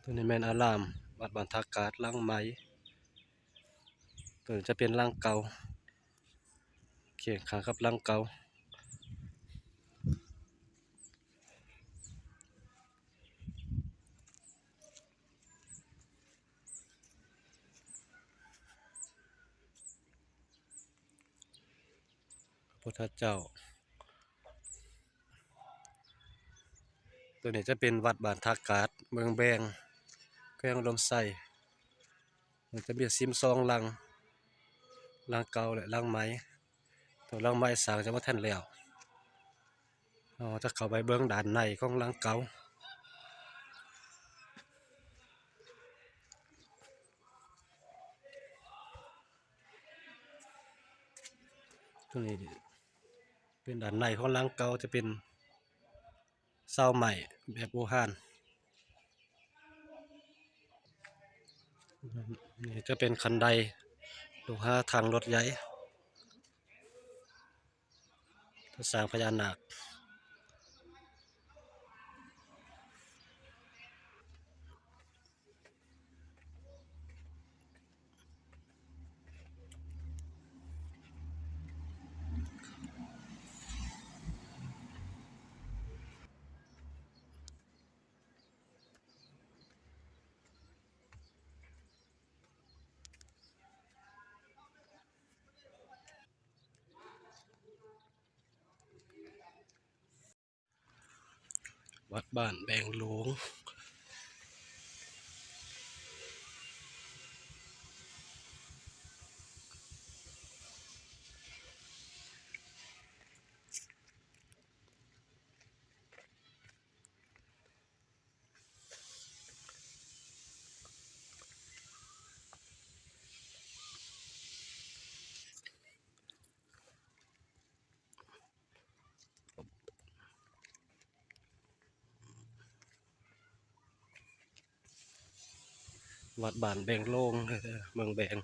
ຕົວນີ້ແມ່ນອາຣາມວັດບ້ານທ່າກາດຫຼັງໃໝ່. ຕົວນີ້ຈະເປັນຫຼັງເກົ່າ ຄຽງຂ້າງກັບຫຼັງເກົ່າ. ພະພຸດທະເຈົ້າ. ຕົວນີ້ຈະເປັນວັດບ້ານທ່າກາດ ເມືອງແບງ ແຂວງອຸດົມໄຊ. ມັນຈະມີສິມສອງຫຼັງ ຫຼັງເກົ່າ ແລະ ຫຼັງໃໝ່. ຕົວຫຼັງໃໝ່ສ້າງຍັງບໍ່ທັນແລ້ວ. ເຮົາຈະເຂົ້າໄປເບິ່ງດ້ານໃນຂອງຫຼັງເກົ່າ. ຕົວນີ້ເປັນດ້ານໃນຂອງຫຼັງເກົ່າ ຈະເປັນເສົາໄມ້ແບບບູຮານ. ນີ້ຈະເປັນຄັນໄດລົງຫາທາງລົດໃຫຍ່ ສາງພະຍານາກ. ວັດບ້ານແບງຫຼວງ. ວັດບ້ານແບງຫຼວງ ເມືອງແບງ.